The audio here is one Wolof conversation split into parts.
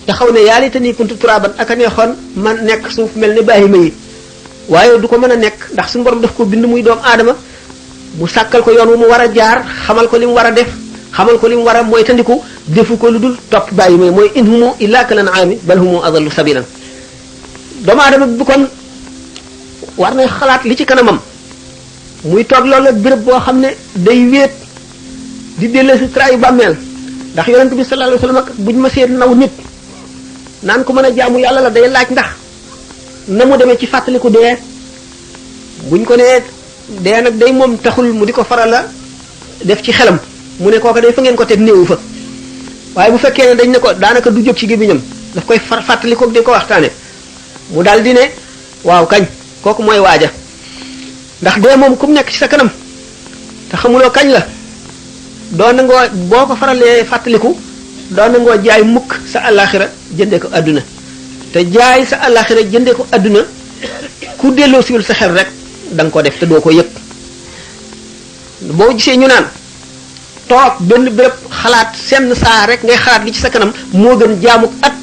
taxaw ne yaa laytanii kuntu turaaban ak a neexoon man nekk suuf mel ne bàyyi ma yi waaye du ko mën a nekk ndax suñu borom daf ko bind muy doomu aadama mu sàkkal ko yoon wu mu war a jaar xamal ko li mu war a def xamal ko li mu war a mooy tandiku defu ko lu dul topp bàyyi ma yi mooy in humu illa kal an'aami bal humu adallu sabilan doomu aadama bi kon war na xalaat li ci kanamam muy toog loolu béréb boo xam ne day wéet di delloo si traayu bàmmeel ndax yonent bi sallallahu alayhi wasallam buñ ma seet naw nit naan ko mën a jaamu yàlla la day laaj ndax na mu demee ci fàttaliku dee buñ ko nee dee nag day moom taxul mu di ko faral la def ci xelam mu ne kooka day fa ngeen ko teg néewu fa waaye bu fekkee ne dañ ne ko daanaka du jóg ci gémmiñam daf koy fàttaliku di ko waxtaane mu daal di ne waaw kañ kooku mooy waaja ndax dee moom ku mu nekk ci sa kanam te xamuloo kañ la doo nangoo boo ko faralee fàttaliku doo nangoo jaay mukk sa àllaaxira jëndee ko adduna te jaay sa àllaaxira jëndee ko adduna ku delloo siwul sa xel rek da nga ko def te doo ko yëg boo gisee ñu naan toog benn béréb xalaat senn saa rek ngay xalaat li ci sa kanam moo gën jaamuk at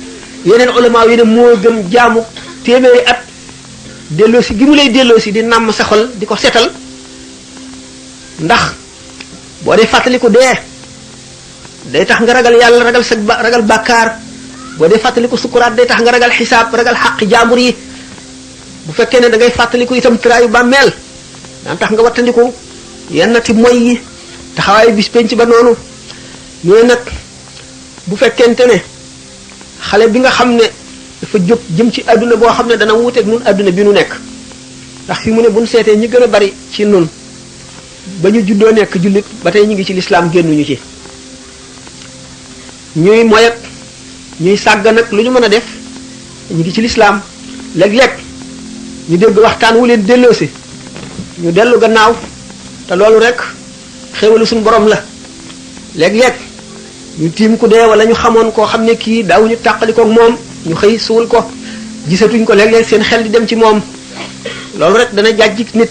yeneen ulama yi ne moo gën jaamuk téeméeri at delloo si gi mu lay delloo si di nàmm sa xol di ko setal ndax boo dee fàttaliku dee day tax nga ragal yàlla ragal sa ragal bàkkaar boo dee fàttaliku sukuraat day tax nga ragal xisaab ragal xaqi jaambur yi bu fekkee ne da ngay fàttaliku itam traayu bàmmeel daan tax nga wattandiku yenn ti moy yi taxawaayu bis penc ba noonu ñooy nag bu fekkente ne xale bi nga xam ne dafa jóg jëm ci adduna boo xam ne dana wuuteeg nun adduna bi nu nekk ndax fi mu ne buñ seetee ñi gën a bari ci nun ba ñu juddoo nekk jullit ba tey ñu ngi ci lislaam génnuñu ci ñuy moyak ñuy sàgg nag lu ñu mën a def ñu ngi ci lislaam léeg-léeg ñu dégg waxtaan wu leen delloosi ñu dellu gannaaw te loolu rek xéwalu suñu borom la léeg-léeg ñu tiim ku dee wala ñu xamoon koo xam ne kii daawuñu tàqalikook moom ñu xëy suul ko gisatuñ ko léeg-léeg seen xel di dem ci moom loolu rek dana jàjjik nit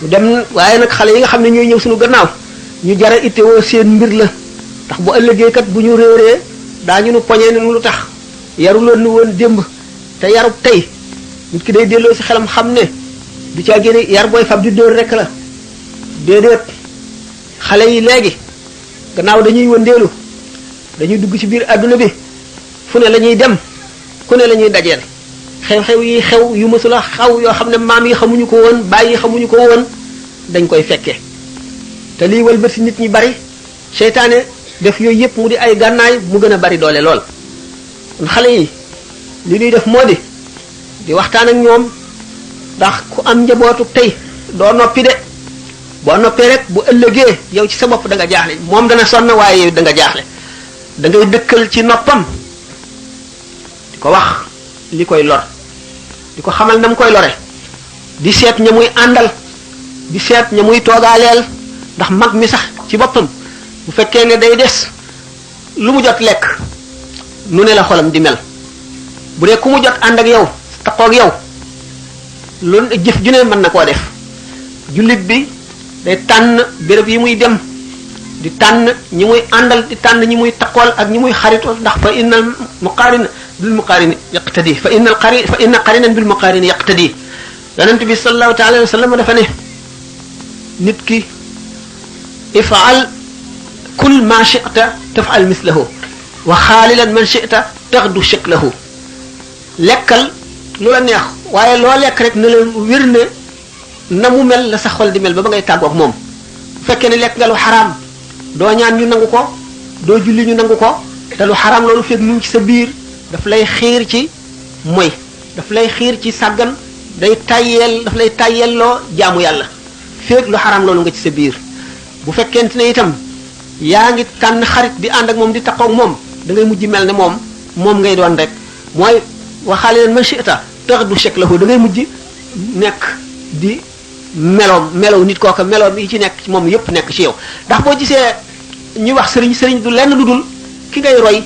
ñu dem waaye nag xale yi nga xam ne ñooy ñëw suñu gannaaw ñu jara ittewoo seen mbir la ndax bu ëllëgee kat bu ñu réeree daañu nu poñee ne lu tax yaruloon nu woon démb te yarub tey nit ki day delloo si xelam xam ne du caa génne yar booy fab di dóor rek la déedéet xale yi léegi gannaaw dañuy wëndeelu dañuy dugg ci biir adduna bi fu ne la ñuy dem ku ne la ñuy dajeel xew-xew yi xew yu mësula xaw yoo xam ne maam yi xamuñu ko woon bàyyi yi xamuñu ko woon dañ koy fekke te liy wëlbati nit ñi bari seytaane def yooyu yëpp mu di ay gànnaay mu gën a bari doole lool kon xale yi li ñuy def moo di waxtaan ak ñoom ndax ku am njabootu tey doo noppi de boo noppee rek bu ëllëgee yow ci sa bopp da nga jaaxle moom dana sonn waaye yow da nga jaaxle da ngay dëkkal ci noppam di ko wax li koy lor di ko xamal na mu koy lore di seet ña muy àndal di seet ña muy toogaaleel ndax mag mi sax ci boppam bu fekkee ne day des lu mu jot lekk nu ne la xolam di mel bu dee ku mu jot ànd ak yow taqoog yow lu jëf ju ne mën na koo def jullit bi day tànn béréb yi muy dem di tànn ñi muy àndal di tànn ñi muy taqool ak ñi muy xaritoo ndax fa innal muqaarin bil muqaarin yaqtadi fa inna qarinan bil muqaarin yaqtadi yonent bi sallallahu taala alayhi wa sallam dafa ne nit ki ifaal kul ma shi'ta tafal mislahu wa xaalilan man shi'ta taxdu shaklahu lekkal lu la neex waaye loo lekk rek ne la wér ne na mu mel la sa xol di mel ba ngay tàggoog moom bu fekkee ne lekk nga lu xaraam doo ñaan ñu nangu ko doo julli ñu nangu ko te lu xaraam loolu fekk mu ngi ci sa biir daf lay xiir ci moy daf lay xiir ci sàggan daf lay tayyelloo jaamu yàlla fekk lu xaraam loolu nga ci sa biir bu fekkente ne itam yaa ngi tànn xarit di ànd ak moom di taqoog moom da ngay mujj mel ne moom ngay doon rek mooy waxaale leen man shi'ta tax du chek lahu da ngay mujj nekk di melow nit kooka melow yi ci nekk moom yépp nekk ci yow ndax boo gisee ñuy wax sëriñ du lenn lu dul ki ngay roy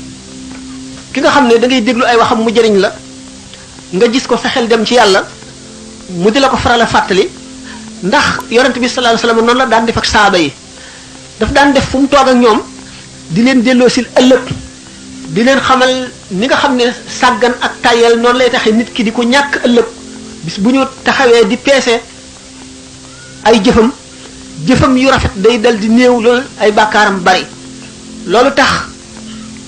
ki nga xam ne da ngay déglu ay waxam mu jëriñ la nga gis ko sa xel dem ci yàlla mu di la ko faral a fàttali ndax yonent bi sallallahu alayhi wasallam noonu la daan def ak saaba yi daf daan def fu mu toog ak ñoom di leen delloo sil ëllëg di leen xamal ni nga xam ne sàggan ak tayel noonu lay taxe nit ki di ko ñàkk ëllëg bis bu ñu taxawee di peese ay jëfam yu rafet day dal di néew lool ay bàkkaaram bari loolu tax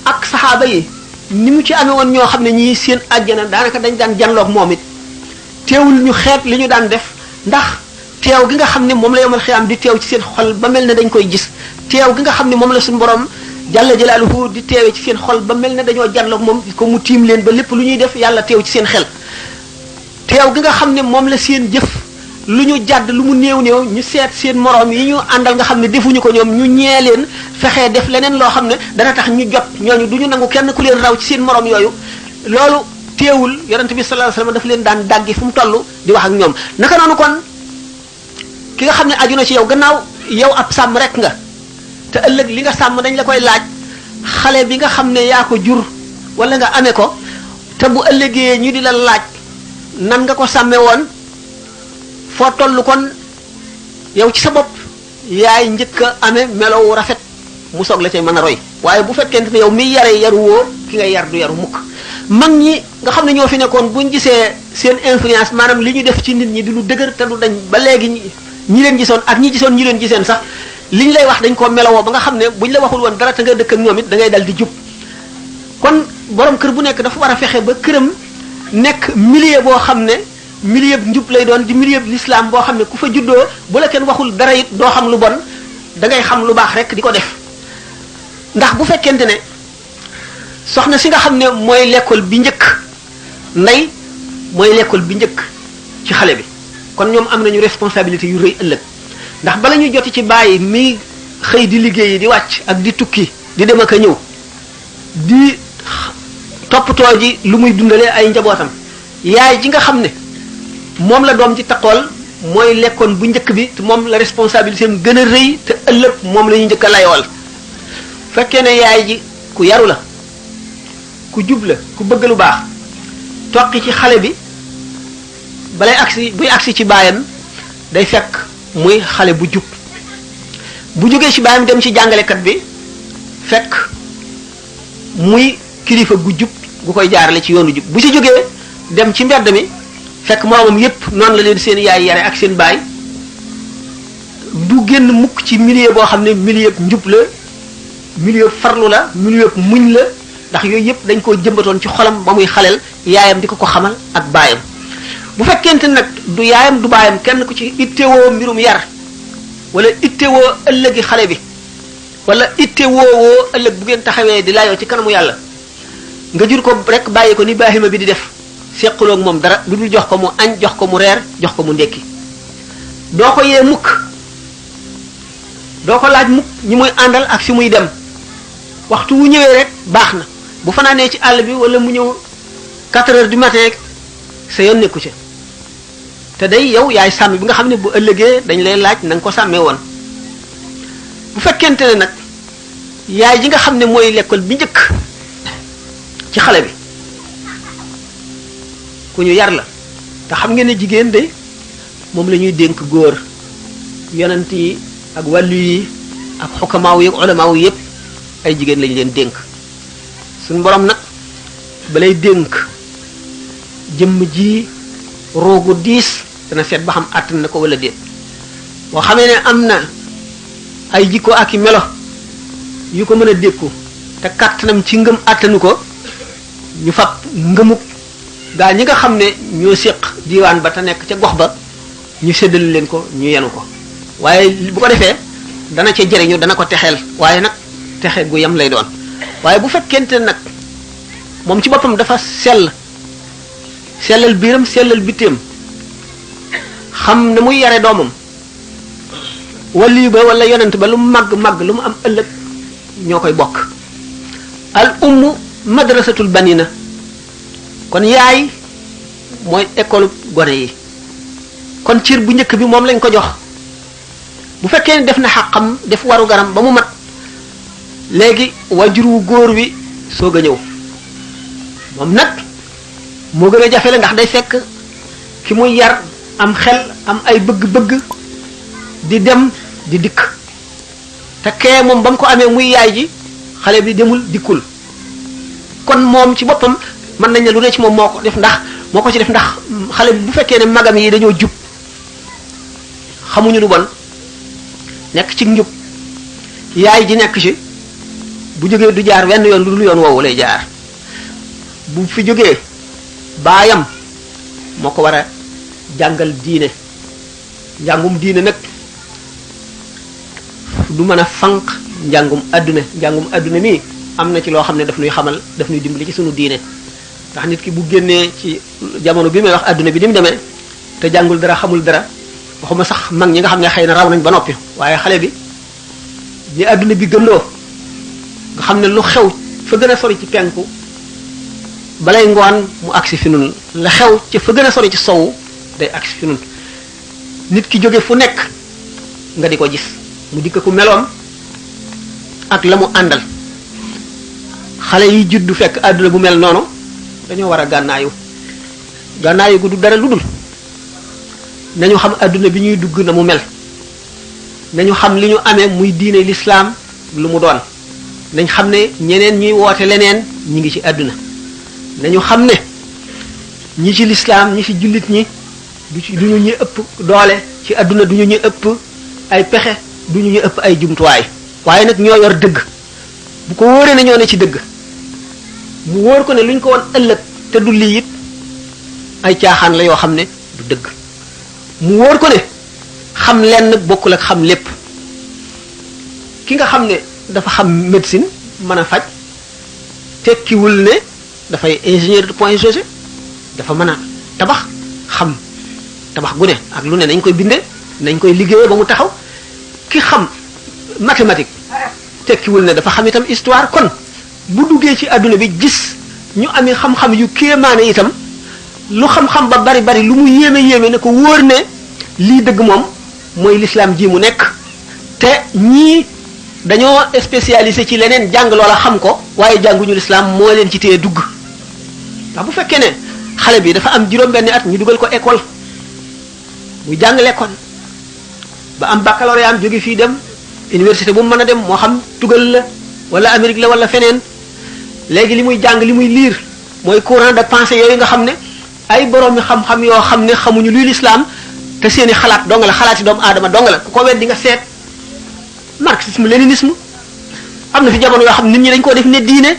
ak saxaaba yi ni mu ci amee woon ñoo xam ne ñii seen àjjana daanaka dañ daan janloog moom it teewul ñu xeet li ñu daan def ndax teew gi nga xam ne moom la yomal xiyaam di teew ci seen xol ba mel ne dañ koy gis teew gi nga xam ne moom la suñu borom jalla jalaaluhu di teewee ci seen xol ba mel ne dañoo janloog moom ko mu tiim leen ba lépp lu ñuy def yàlla teew ci seen xel teew gi nga xam ne moom la seen jëf lu ñu jàdd lu mu néew ñu seet seen moroom yi ñu àndal nga xam ne defuñu ko ñoom ñu ñee leen fexee def leneen loo xam ne dana tax ñu jot ñooñu du ñu nangu kenn ku leen raw ci seen moroom yooyu loolu teewul yonent bi sallallahu alayhi wasallam daf leen daan dàggi fu mu toll di wax ak ñoom naka noonu kon ki nga xam ne aju na ci yow gannaaw yow ab sàmm rek nga te ëllëg li nga sàmm dañ la koy laaj xale bi nga xam ne yaa ko jur wala nga amee ko te bu ëllëgee ñu di la laaj nan nga ko sàmme woon foo toll kon yow ci sa bopp yaay njëkk a amee melow rafet mu soog la cay mën a roy waaye bu fekkente ne yow mi yare yaru woo ki nga yar du yaru mukk mag ñi nga xam ne ñoo fi nekkoon buñ gisee seen influence maanaam li ñu def ci nit ñi di lu dëgër te du dañ ba léegi ñi leen gisoon ak ñi gisoon ñi leen giseen sax li ñu lay wax dañ koo melowoo ba nga xam ne buñ la waxul woon dara te nga dëkk ak ñoom it da ngay dal di jub kon borom kër bu nekk dafa war a fexe ba këram nekk milieu boo xam ne milieu njub lay doon di milieu l'islam boo xam ne ku fa juddoo bu la kenn waxul dara it doo xam lu bon da ngay xam lu baax rek di ko def ndax bu fekkente ne soxna si nga xam ne mooy l'école bi njëkk ndey mooy l'école bi njëkk ci xale bi kon ñoom am nañu responsabilité yu rëy ëllëg ndax bala ñuy joti ci bàyyi mi xëy di liggéeyi di wàcc ak di tukki di dem ak a ñëw di toppatoo ji lu muy dundalee ay njabootam yaay ji nga xam ne moom la doom ci taqool mooy lekkoon bu njëkk bi te moom la responsabilité am gën a rëy te ëllëg moom la ñu njëkk a layool fekkee ne yaay ji ku yaru la ku jub la ku bëgg lu baax toqi ci xale bi balay agsi buy agsi ci baayam day fekk muy xale bu jub bu jógee ci baayam dem ci jàngalekat bi fekk muy kilifa gu jub gu koy jaarale ci yoonu jub bu ci jógee dem ci mbedd mi fekk moroomam yépp noonu la leen seen yaay yare ak seen baay du génn mukk ci milieu boo xam ne milieu njub la milieu farlu la milieu muñ la ndax yooyu yépp dañ koo jëmbatoon ci xolam ba muy xaleel yaayam di ko xamal ak baayam bu fekkente nag du yaayam du baayam kenn ku ci ittewoo mbirum yar wala ittewoo ëllëgi xale bi wala ittewoo ëllëg bu ngeen taxawee di laayoo ci kanamu yàlla nga jur ko rek bàyyi ko ni baahima bi di def seqaloog moom dara lu dul jox ko mu añ jox ko mu reer jox ko mu ndekki doo ko yee mukk doo ko laaj mukk ñi muy àndal ak si muy dem waxtu wu ñëwee rek baax na bu fanaanee ci àll bi wala mu ñëw 4 heures du matin sa yoon nekku ci te day yow yaay sàmm bi nga xam ne bu ëllëgee dañ lay laaj na nga ko sàmmee woon bu fekkente ne nag yaay ji nga xam ne mooy l'école bi njëkk ci xale bi ku ñu yar la te xam ngeen ne jigéen de moom la ñuy dénk góor yonent yi ak wàllu yi ak xukamaaw yi ak ulamaaw yépp ay jigéen lañ leen dénk suñu borom nag balay dénk jëmm ji roogu diis dana seet ba xam àttan na ko wala déet boo xamee ne am na ay jikko ak i melo yu ko mën a dékku te kàttanam ci ngëm àttanu ko ñu fab ngëmuk gaa ñi nga xam ne ñoo séq diiwaan ba te nekk ca gox ba ñu séddale leen ko ñu yenu ko waaye bu ko defee dana ca jëriñu dana ko texeel waaye nag texe gu yam lay doon waaye bu fekkente nag moom ci boppam dafa sellal biiram sellal bitteem xam ne muy yare doomam waliyu ba wala yonent ba lu mu màgg lu mu am ëllëg ñoo koy bokk al ummu madrasatul banina kon yaay mooy école gone yi kon cir bu njëkk bi moom lañ ko jox bu fekkee ne def na xàqam def waru garam ba mu mat léegi wajur wu góor wi soog a ñëw moom nag moo gën a jafe la ndax day fekk ki muy yar am xel am ay bëgg-bëgg di dem di dikk te kee moom ba mu ko amee muy yaay ji xale bi demul dikkul kon moom ci boppam mën nañ ne lu ne ci moom moo ko def ndax moo ko ci def ndax xale bu fekkee ne magam yi dañoo jub xamuñu lu bon nekk ci njub yaay ji nekk ci bu jógee du jaar wenn yoon lu dul yoon woowu lay jaar bu fi jógee baayam moo ko war a jàngal diine njàngum diine nag du mën a fanq njàngum adduna mi am na ci loo xam ne daf nuy xamal daf nuy dimbali ci sunu diine ndax nit ki bu génnee ci jamono bi may wax adduna bi ni mu demee te jàngul dara xamul dara waxuma sax mag ñi nga xam ne xëy na raw nañ ba noppi waaye xale bi ni adduna bi gëndoo nga xam ne lu xew fa gën a sori ci penku balay ngoon mu agsi fi nun la xew ci fa gën a sori ci sowu day agsi fi nun nit ki jóge fu nekk nga di ko gis mu dikk ku meloom ak la mu àndal xale yi juddu fekk àdduna bu mel noonu dañoo war a gànnaayu gu du dara lu dul nañu xam àdduna bi ñuy dugg na mu mel nañu xam li ñu amee muy diine lislaam lu mu doon nañ xam ne ñeneen ñuy woote leneen ñi ngi ci àdduna nañu xam ne ñi ci lislaam ñi ci jullit ñi du ñu ëpp doole ci àdduna du ñu ëpp ay pexe du ñu ëpp ay jumtuwaay waaye nag ñoo yor dëgg bu ko wóoree ne ñoo ne ci dëgg mu wóor ko ne luñ ko won ëllëg te du lii it ay caaxaan la yoo xam ne du dëgg mu wóor ko ne xam lenn bokkul ak xam lépp ki nga xam ne dafa xam médecine mën a faj tekkiwul ne dafay ingénieur de point G dafa mën a tabax xam tabax gu ne ak lu ne nañ koy bindee nañ koy liggéeyee ba mu taxaw ki xam mathématique tekkiwul ne dafa xam itam histoire kon bu duggee ci àdduna bi gis ñu amee xam-xam yu kéemaane itam lu xam-xam ba bari lu mu yéeme ne ko wóor ne lii dëgg moom mooy l'islam ji mu nekk te ñii dañoo spécialisé ci leneen jàng loola xam ko waaye jànguñu l'islam moo leen ci téye dugg ndax bu fekkee ne xale bi dafa am juróom-benni at ñu dugal ko école muy jàng l'école ba am baccalauréat am jóge fii dem université bu mu mën a dem moo xam tugal la wala Amérique la wala feneen léegi li muy jàng li muy lire mooy courant de pensée yooyu nga xam ne ay boroomi xam-xam yoo xam ne xamuñu luy l'islam te seeni xalaat dong la xalaati doomu aadama dong la ku ko wet di nga seet marxisme léninisme am na fi jamono yoo xam nit ñi dañ koo def ne diine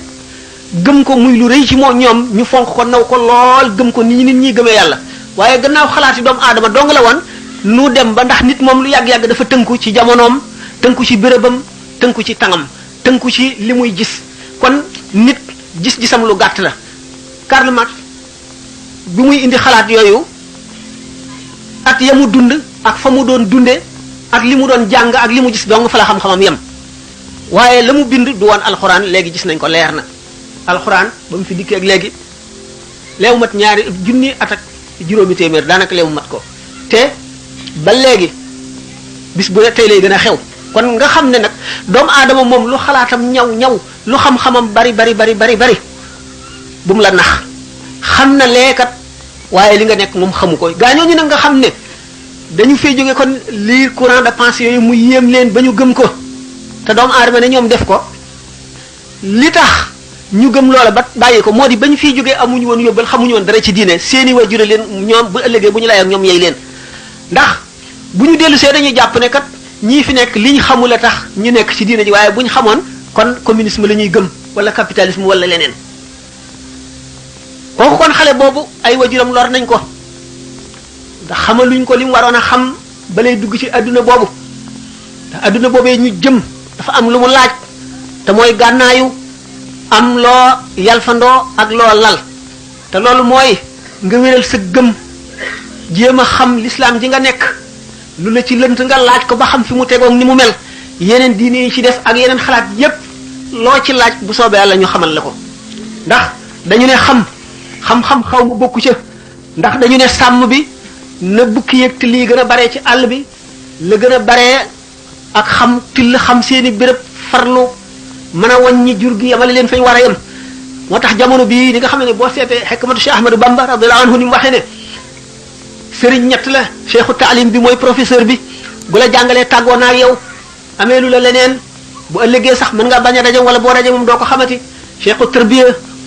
gëm ko muy lu rëy ci moo ñoom ñu fonk ko naw ko lool gëm ko nit ñi gëmee yàlla waaye gannaaw xalaati doomu aadama dong la woon nu dem ba ndax nit moom lu yàgg-yàgg dafa tënku ci jamonoom tënku ci bérébam tënku ci tangam tënku ci li muy gis kon nit gis-gisam lu gàtt la Karl Marx bi muy indi xalaat yooyu at ya mu dund ak fa mu doon dunde ak li mu doon jàng ak li mu gis dong fa la xam-xamam yem waaye la mu bind du woon alxuraan léegi gis nañ ko leer na alxuraan ba mu fi dikkee ak léegi leewu mat ñaari junni at ak juróomi téeméer daanaka leewu mat ko te ba léegi bis bu ne tey lay gën a xew kon nga xam ne nag doomu aadama moom lu xalaatam ñaw lu xam-xamam bari bu mu la nax xam na leekat waaye li nga nekk moom xamu ko gaañoo ñu nag nga xam ne dañu fay jóge kon lii courant de pensée yooyu mu yéem leen ba ñu gëm ko te doomu aadama ne ñoom def ko li tax ñu gëm loola ba bàyyi ko moo di ba ñu fiy jógee amuñu woon yóbbal xamuñu woon dara ci diine seeni waajur leen ñoom bu ëllëgee bu ñu lay ak ñoom yey leen ndax bu ñu dellu see dañuy jàpp ne kat ñii fi nekk liñ xamul a tax ñu nekk ci diine ji waaye bu ñu xamoon kon communisme la ñuy gëm wala capitalisme wala leneen kooku kon xale boobu ay wajuram lor nañ ko ndax xamaluñ ko li mu waroon a xam balay dugg ci adduna boobu ndax adduna boobee ñu jëm dafa am lu mu laaj te mooy gànnaayu am loo yalfandoo ak loo lal te loolu mooy nga wéral sa gëm jéem a xam l'islam ji nga nekk lu la ci lënt nga laaj ko ba xam fi mu tegoog ni mu mel yeneen diine yi ci des ak yeneen xalaat yépp loo ci laaj bu soobee yàlla ñu xamal la ko ndax dañu ne xam-xam xaw ma bokku ca ndax dañu ne sàmm bi na bukki yëg till yi gën a baree ci àll bi la gën a baree ak xam till xam seeni béréb farlu mën a wàññi jur gi yamale leen fañ war a yem moo tax jamono bii ni nga xam ne boo seetee xekmatu Cheikh Ahmadou Bamba radiyallahu anhu ni mu waxee ne sëriñ ñett la cheikhu taalim bi mooy professeur bi bu la jàngalee tàggoo naa ak yow amee lu la leneen bu ëllëgee sax mën nga bañ a daje wala boo daje moom doo ko xamati cheikhu tarbiya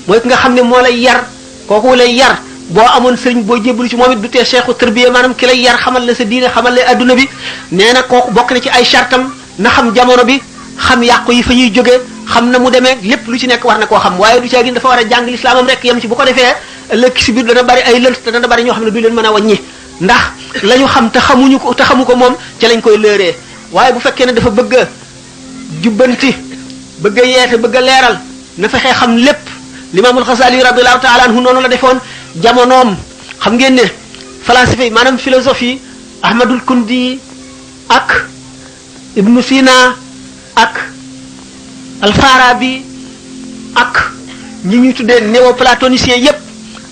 mooy ki nga xam ne moo lay yar kooku lay yar boo amoon sëriñ boo jébbalu ci moom it du tee cheikhu tarbiya maanaam ki lay yar xamal la sa diine xamal la adduna bi nee na kooku bokk na ci ay chartam na xam jamono bi xam yàqu yi fa ñuy jógee xam na mu demee lépp lu ci nekk war na koo xam waaye du caa gin dafa war a jàng lislaamam rek yem ci bu ko defee ëllëg si biir dana bari ay lënt te dana bari ñoo xam ne du leen mën a wàññi ndax la ñu xam te xamuñu ko te xamu ko moom ca lañ koy lëeree waaye bu fekkee ne dafa bëgg a jubbanti bëgg a yeete bëgg a leeral na fexee xam lépp limaamul Xasaali radiyallahu taala anhu noonu la defoon jamonoom xam ngeen ne falasife yi maanaam philosophie Ahmadul Kundi ak Ibnu Sina ak Alfarabi ak ñi ñuy tuddee néoplatoniciens yépp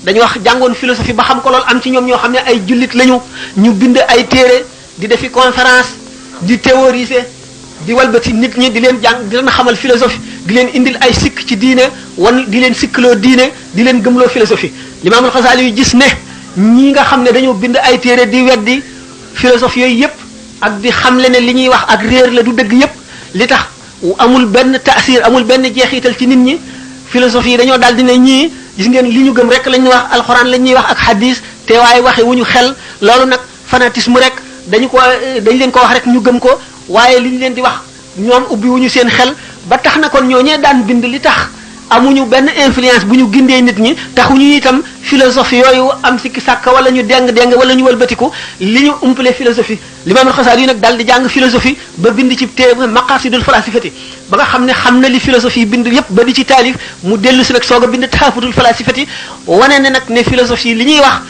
dañu wax jàngoon philosophie ba xam ko lool am ci ñoom ñoo xam ne ay jullit lañu ñu bind ay téere di defi conférence di théoriser di walbati nit ñi di leen jàng di leen xamal philosophie di leen indil ay sikk ci diine wan di leen sikkloo diine di leen gëmloo philosophie Limaamul Xasaali yu gis ne ñi nga xam ne dañoo bind ay téere di weddi philosophie yooyu yépp ak di xamle ne li ñuy wax ak réer la du dëgg yépp li tax amul benn taasir amul benn jeexital ci nit ñi philosophie yi dañoo daal di ne ñii gis ngeen li ñu gëm rek la ñuy wax alxuraan la ñuy wax ak hadis te waaye waxe wu ñu xel loolu nag fanatisme rek dañ leen ko wax rek ñu gëm ko waaye li ñu leen di wax ñoom ubbi wu ñu seen xel ba tax na kon ñooñee daan bind li tax amuñu benn influence bu ñu gindee nit ñi taxuñu itam philosophie yooyu am sikki sàkka wala ñu deng wala ñu wëlbatiku li ñu umpale philosophie Limaamul Xasaali yi nag daal di jàng philosophie ba bind ci téere maqasidul falasifati ba nga xam ne xam na li philosophie bind yépp ba di ci taalif mu dellu si nag soog a bind taxafutul falasifati wane ne nag ne philosophie li ñuy wax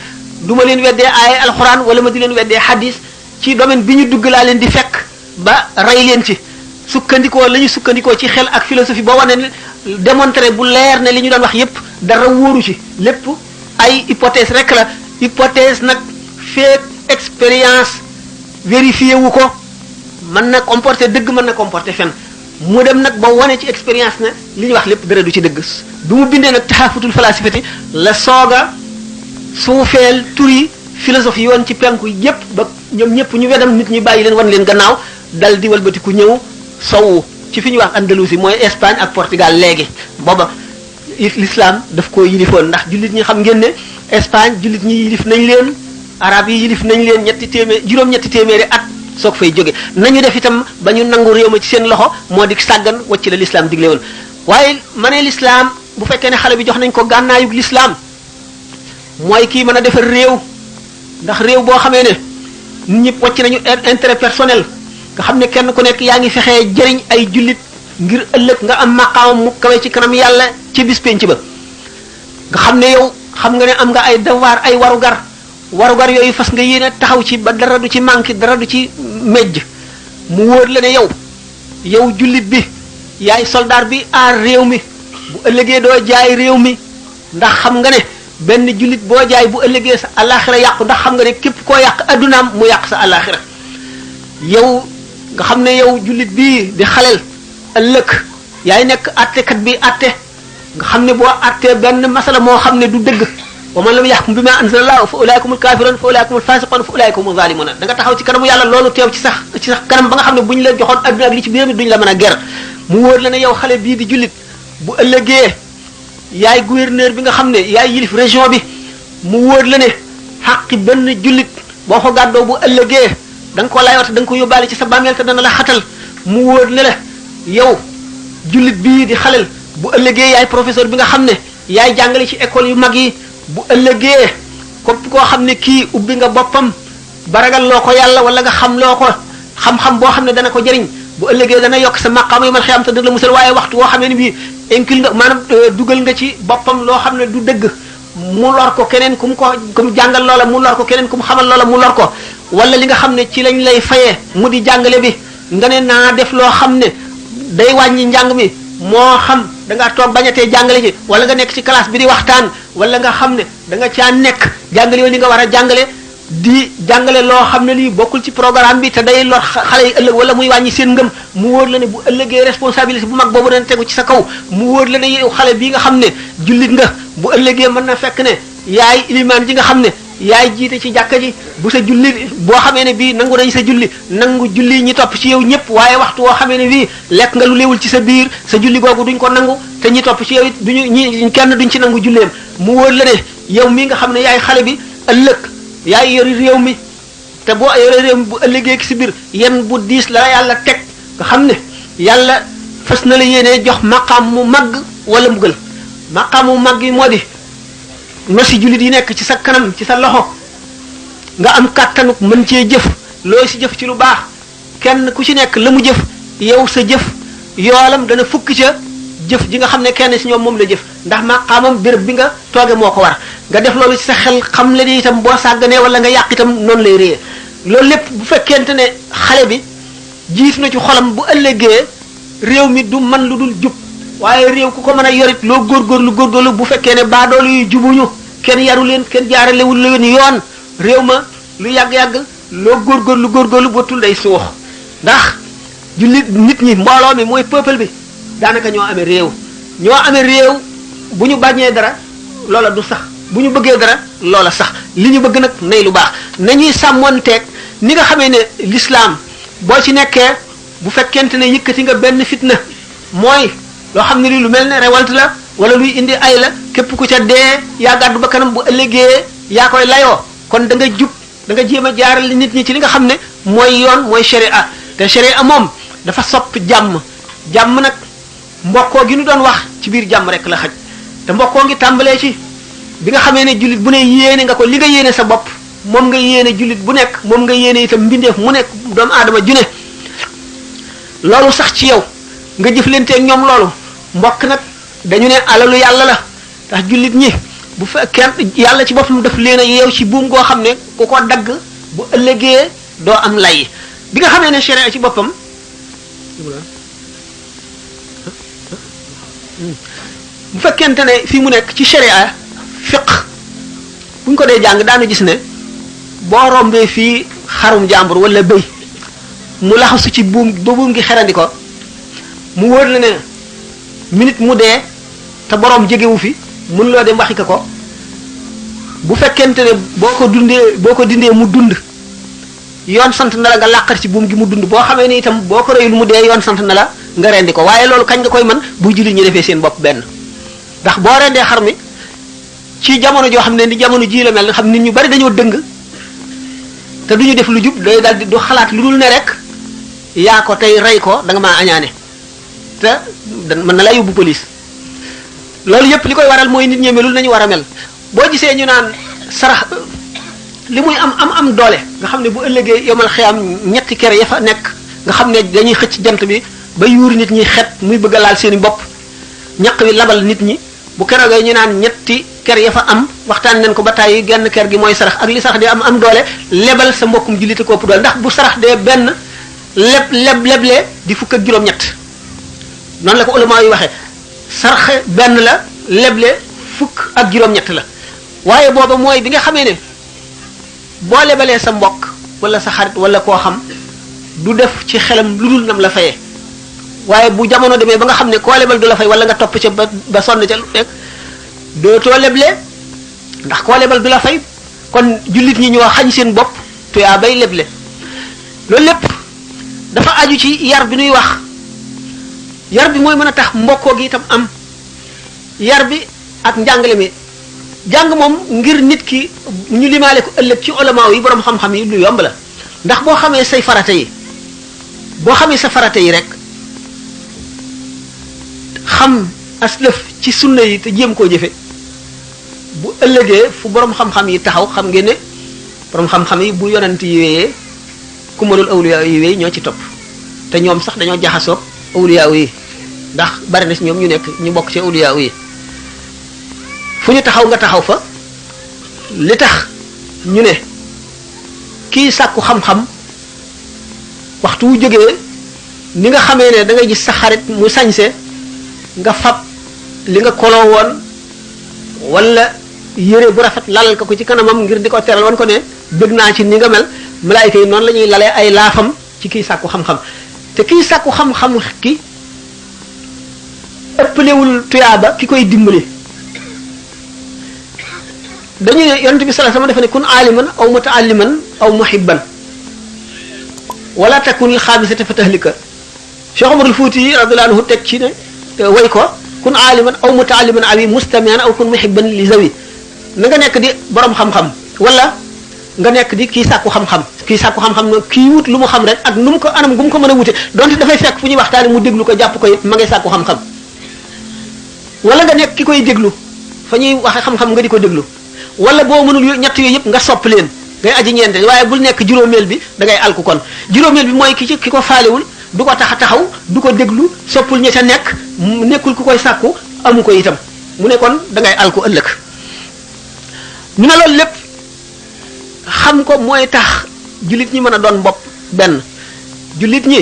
du ma leen weddee aaya alxuraan wala ma di leen weddee hadis ci domaine bi ñu dugg laa leen di fekk ba rey leen ci sukkandikoo la ñu sukkandikoo ci xel ak philosophie boo wane ne démontrer bu leer ne li ñu doon wax yépp dara wóoru ci lépp ay hypothèse rek la hypothèse nag feek expérience vérifié wu ko mën na comporter dëgg mën na comporter fen mu dem nag ba wane ci expérience ne li ñu wax lépp dara du ci dëgg bi mu bindee nag taxafutul falasifati la sooga suufeel turi philosophie yoon ci penku yépp ba ñoom ñëpp ñu wedam nit ñi bàyyi leen wan leen gannaaw dal di walbatiku ñëw sowu ci fi ñuy wax Andalousie mooy Espagne ak Portugal léegi booba l'islam daf ko yilifoon ndax jullit ñi xam ngeen ne Espagne jullit ñi yilif nañ leen arab yi yilif nañ leen juróom-ñetti téeméeri at soog fay jóge nañu def itam ba ñu nangu réew ma ci seen loxo moo di sàggan wacc la l'islam digle woon waaye ma ne l'islam bu fekkee ne xale bi jox nañ ko gànnaayug l'islam mooy kii mën a defar réew ndax réew boo xamee ne nit ñëpp wacc nañu intérêt personnel nga xam ne kenn ku nekk yaa ngi fexee jëriñ ay jullit ngir ëllëg nga am maqaam mu kawe ci kanam yàlla ci bis penc ba nga xam ne yow xam nga ne am nga ay devoir ay warugar yooyu fas nga yéene taxaw ci ba dara du ci manqué dara du ci mejj mu wóor la ne yow jullit bi yaay soldat bi aar réew mi bu ëllëgee doo jaay réew mi ndax xam nga ne benn jullit boo jaay bu ëllëgee sa àllaaxira yàqu ndax xam nga ne képp koo yàq addunaam mu yàq sa àllaaxira yow nga xam ne yow jullit bii di xaleel ëllëg yaay nekk attekat bi atte nga xam ne boo attee benn masala moo xam ne du dëgg wa man lam yahkum bima anzalallahu fa ulaikumul kafirun fa ulaikumul fasiqun fa ulaikumul zalimuna da nga taxaw ci kanamu yàlla loolu teew ci sax kanam ba nga xam ne bu ñu la joxoon adduna ak li ci biir mi duñu la mën a ger mu wóor la ne yow xale bii di jullit bu ëllëgee yaay gouverneur bi nga xam ne yaay yilif région bi mu wóor la ne xaqi benn jullit boo ko gàddoo bu ëllëgee da nga ko layoot da nga ko yóbbaale ci sa bàmmeel te dana la xatal mu wóor ne la yow jullit bii di xalel bu ëllëgee yaay professeur bi nga xam ne yaay jàngale ci école yu mag yi bu ëllëgee képp koo xam ne kii ubbi nga boppam baragal loo ko yàlla wala nga xam loo ko xam-xam boo xam ne dana ko jëriñ bu ëllëgee dana yokk sa maqaama yu man xiyam te dana la musal waaye waxtu woo xam ne ni bii incul nga maanaam dugal nga ci boppam loo xam ne du dëgg mu lor ko keneen ku mu jàngal loola mu lor ko keneen ku mu xamal loola mu lor ko wala li nga xam ne ci lañ lay fayee mu di jàngale bi nga ne naa def loo xam ne day wàññi njàng mi moo xam da nga toog bañatee jàngale ci wala nga nekk ci classe bi di waxtaan wala nga xam ne da nga caa nekk jàngale yow li nga war a jàngale di jàngale loo xam ne lii bokkul ci programme bi te day lor xale yi ëllëg wala muy wàññi seen ngëm mu wóor la ne bu ëllëgee responsabilité bu mag boobu dana tegu ci sa kaw mu wóor la ne yow xale bii nga xam ne jullit nga bu ëllëgee mën na fekk ne yaay ilimaan ji nga xam ne yaay jiite ci jàkka ji bu sa julli boo xamee ne bii nangu nañ sa julli nangu julli ñi topp ci yow ñëpp waaye waxtu woo xamee ne bii lekk nga lu léewul ci sa biir sa julli googu duñ ko nangu te ñi topp ci yow it duñu ñi kenn duñ ci nangu julleem mu wóor la ne yow mii nga xam ne yaay xale bi ëllëg yaay yori réew mi te boo yore réew mi bu ëllëgee si biir yenn bu diis la yàlla teg nga xam ne yàlla fas na la yéenee jox maqaam mu màgg wala mbugal maqaam mu màgg yi moo di nosi jullit yi nekk ci sa kanam ci sa loxo nga am kàttanuk mën cee jëf looy si jëf ci lu baax kenn ku ci nekk la mu jëf yow sa jëf yoolam dana fukk ca jëf ji nga xam ne kenn si ñoom moom la jëf ndax maqaamam béréb bi nga tooge moo ko war nga def loolu ci sa xel xam le ni itam boo sàgganee wala nga yàq itam noonu lay réyee loolu lépp bu fekkente ne xale bi jiit na ci xolam bu ëllëgee réew mi du man lu dul jub waaye réew ku ko mën a yorit loo góorgóorlu bu fekkee ne baadoolu yu jubuñu kenn yaru leen kenn jaaralewul leen yoon réew ma lu yàgg-yàgg loo góorgóorlu bootul day suux ndax jullit nit ñi mbooloo mi mooy peuple bi daanaka ñoo amee réew bu ñu bañee dara loola du sax bu ñu bëggee dara loola sax li ñu bëgg nag nay lu baax nañuy sàmmoonteeg ni nga xamee ne l'islam boo ci nekkee bu fekkente ne yëkkati nga benn fitna mooy loo xam ne lii lu mel ne révolte la wala luy indi ay la képp ku ca dee yaa gàddu ba kanam bu ëllëgee yaa koy layoo kon da nga jub da nga jéem a jaarale nit ñi ci li nga xam ne mooy yoon mooy sharia te sharia moom dafa sopp jàmm nag mbokkoo gi nu doon wax ci biir jàmm rek la xaj te mbokkoo ngi tàmbalee ci bi nga xamee ne jullit bu ne yéene nga ko li nga yéene sa bopp moom nga yéene jullit bu nekk moom nga yéene itam mbindeef mu nekk doomu aadama ju ne loolu sax ci yow nga jëflanteeg ñoom loolu mbokk nag dañu ne alalu yàlla la ndax jullit ñi bu fekkee yàlla ci boppam daf leen a yeew ci buum goo xam ne ku ko dagg bu ëllëgee doo am lay bi nga xamee ne sharia ci boppam bu fekkente ne fii mu nekk ci sharia fiq buñ ko dee jàng daanu gis ne boo rombee fii xarum jàmbur wala bëy mu laxasu ci buum ba buum gi xerandi ko mu wóor la ne minute mu dee te boroom jegewu fi mun loo dem waxi ko bu fekkente ne boo ko dindee mu dund yoon sant na la nga làqar ci buum gi mu dund boo xamee ni itam boo ko reyul mu dee yoon sant na la nga rendi ko waaye loolu kañ nga koy mën bu jullit ñi defee seen bopp benn ndax boo rendee xar mi ci jamono joo xam ne ni jamono ji la mel nga xam nit ñu bari dañoo dëng te duñu def lu jub day daldi du xalaat lu dul ne rek yaa ko tey rey ko da nga maa añaane te mën na la yóbbu police loolu yépp li koy waral mooy nit ñi melul nañu war a mel boo gisee ñu naan sarax li muy am doole nga xam ne bu ëllëgee yomal xiyaam ñetti kër ya fa nekk nga xam ne dañuy xëcc jant bi ba yuuri nit ñi xet muy bëgg a laal seeni bopp ñaq wi labal nit ñi bu keroogee ñu naan ñetti kër ya fa am waxtaan nañ ko ba tàyyi genn kër gi mooy sarax ak li sarax di am doole lebal sa mbokkum jullite ko ëpp doole ndax bu sarax dee benn leblee di fukk ak juróom-ñett noonu la ko ulama yi waxee sarax benn la leble fukk ak juróom-ñett la waaye booba mooy bi nga xamee ne boo lebalee sa mbokk wala sa xarit wala koo xam du def ci xelam lu dul nam la fayee waaye bu jamono demee ba nga xam ne koo lebal du la fay wala nga topp ca ba sonn ca lu nekk dootoo leble ndax koo lebal du la fay kon jullit ñi ñoo xañ seen bopp te yaa bay leble loolu lépp dafa aju ci yar bi nuy wax yar bi mooy mën a tax mbokkoo gi itam am yar bi ak njàngale mi jàng moom ngir nit ki ñu limaale ko ëllëg ci ulamaaw yi borom xam-xam yi lu yomb la ndax boo xamee say farata yi boo xamee sa farata yi rek xam aslëf ci sunna yi te jéem koo jëfe bu ëllëgee fu borom xam-xam yi taxaw xam ngeen ne borom xam-xam yi bu yonent yi wéyee ku mënul awliya yi wéy ñoo ci topp te ñoom sax dañoo jaxasoog awliya yi ndax bari na ci ñoom ñu nekk ñu bokk ci awliya yi fu ñu taxaw nga taxaw fa li tax ñu ne kii sàkku xam-xam waxtu wu jógee ni nga xamee ne da ngay gis sa xarit mu sañse nga fab li nga koloo woon wala yére bu rafet lalal ko ci kanamam ngir di ko teral wan ko ne bëgg naa ci ni nga mel malaayika yi noonu la ñuy lalee ay laafam ci kii sàkku xam-xam te kii sàkku xam-xam ki ëppalewul tuyaaba ki koy dimbali dañu ne yonent bi sallallahu alayhi wasallam dafa ne kun aliman aw mutaalliman aw muhibban wala takunil xaamisata fa tahlika Cheikh Omarul Fuuti radiyallahu anhu teg ci ne way ko kun aliman aw mutaalliman awi mustamian aw kun muhibban li zawi na nga nekk di borom xam-xam wala nga nekk di kii sàkku xam-xam na kii wut lu mu xam rek ak nu mu ko anam gu mu ko mën a wute donte dafay fekk fu ñuy waxtaane mu déglu ko jàpp ko ma ngay sàkku xam-xam wala nga nekk ki koy déglu fa ñuy waxe xam-xam nga di ko déglu wala boo mënul ñett yooyu yëpp nga sopp leen ngay aji ñeente waaye bul nekk juróomeel bi da ngay alku kon juróomeel bi mooy ki ko faalewul du ko tax a taxaw du ko déglu soppul ña ca nekk nekkul ku koy sàkku amu ko itam mu ne kon da ngay alku ëllëg ñu ne loolu lépp xam ko mooy tax jullit ñi mën a doon bopp benn jullit ñi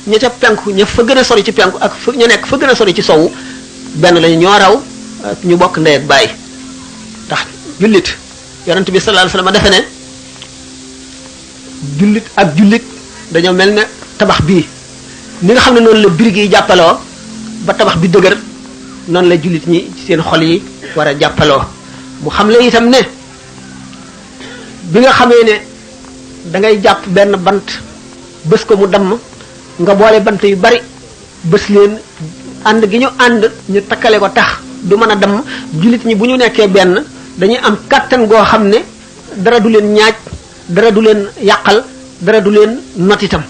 ña ca penku ña fa gën a sori ci penku ak ña nekk fa gën a sori ci sowu benn lañu ñoo raw ñu bokk ndey ak baay ndax jullit yonent bi sallallahu alayhi wasallam defe ne jullit ak jullit dañoo mel ne tabax bii ni nga xam ne noonu la birig yi jàppaloo ba tabax bi dëgër noonu la jullit ñi seen xol yi war a jàppaloo mu xam la itam ne bi nga xamee ne da ngay jàpp benn bant bës ko mu damm nga boole bant yu bari bës leen ànd gi ñu ànd ñu takkale ko tax du mën a damm jullit ñi bu ñu nekkee benn dañuy am kàttan goo xam ne dara du leen ñaaj dara du leen yàqal dara du leen not itam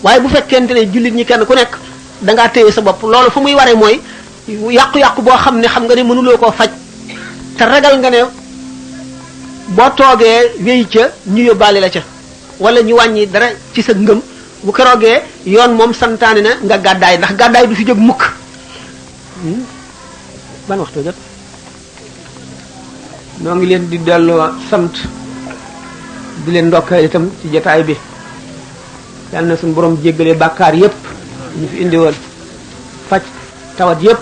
waaye bu fekkente ne jullit ñi kenn ku nekk dangaa téye sa bopp loolu fu muy waree mooy yàqu-yàqu boo xam ne xam nga ne mënuloo koo faj te ragal nga ne boo toogee wéy ca ñu yóbbaale la ca wala ñu wàññi dara ci sa ngëm bu keroogee yoon moom santaane na nga gàddaay ndax gàddaay du fi jóg mukk ban waxtu jot noo ngi leen di delloo sant di leen ndokkeel itam ci jotaay bi yàlla na suñu borom jéggale bàkkaar yépp ñu fi indi woon faj tawat yépp